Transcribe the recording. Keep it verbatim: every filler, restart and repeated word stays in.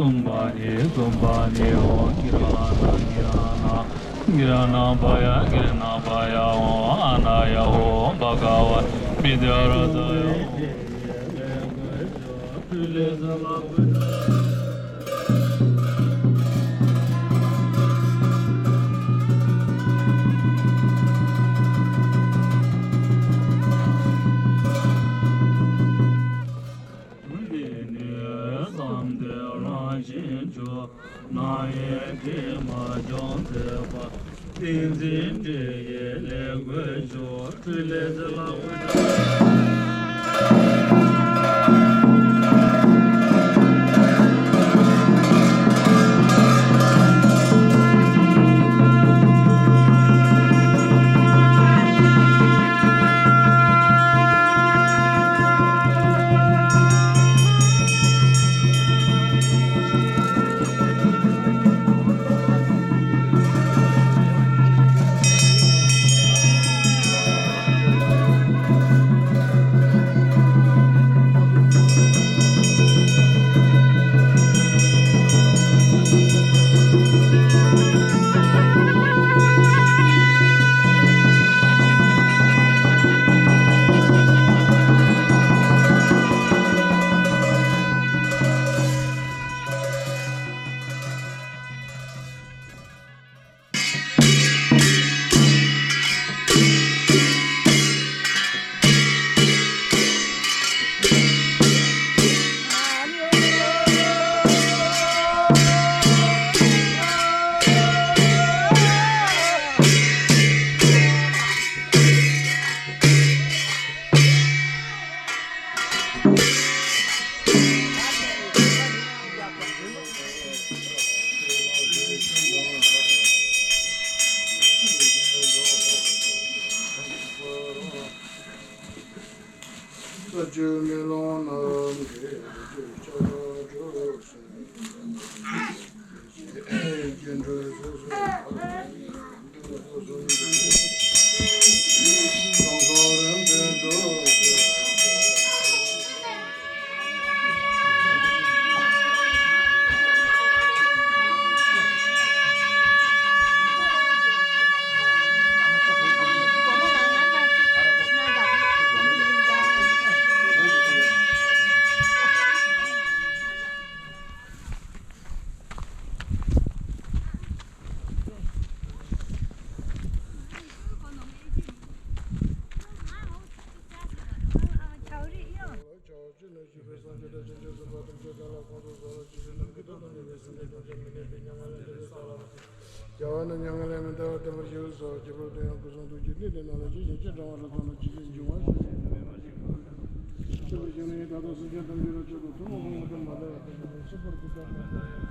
སུམ་པ་ནི་སུམ་པ་ནི་ཨོ་གི་ར་ན་གི་ར་ན་གི་ར་ན་བ་ཡ་གི་ར་ན་བ་ཡ་ཨོ་ཨ་ན་ཡ་ཨོ་བ་ག་བ་མི་དེ་ར་ད་ཡ་ཨོ། འདི་ནི་བསམ་གཏན་རང་བཞིན་བཅུ། སྣང་བའི་དྲི་མ་སྦྱོང་མཛད་པ། ཏིང་འཛིན་འདྲེ་ཡི་ལས་བགོས་ཤོག་ཁྲུས་ལས་ཚེ་ལ་ས་བཅུ་མེ་ལོང་རྣམས་ཀྱིས་ཆགས་པ་སྒྲོལ་ཟེར། སྐྱེ་འགྲོའི་ཚོགས་བསོད་རྒྱལ་བ་རྣམས་ཀྱི་མངའ་ལས་མི་འདའ་བར་བསྟན་པར་ཞུ་སོ། སྐྱེ་འཕགས་དེ་ཡང་སྐུ་གསུང་ཐུགས་ཀྱི་གནས་དེ་ན་ལ་ཇི་ཞིག་ཅི་འབྲང་བ་ལ་སོགས་ལ་ཇི་སྲིད་འབྱུང་བ་ཞིག་ཅི་བར་བཞེངས་ནས་ད་ལྟ་སེམས་ཅན་ཐམས་ཅད་ལ་མཆོག་ཏུ་ཐུན་མོང་གི་དངོས་གྲུབ་མ་འདའ་བར་བསྟན་པ་ལ་སོགས་པར་སྐུ་ཕྲེང་བར་མཛད་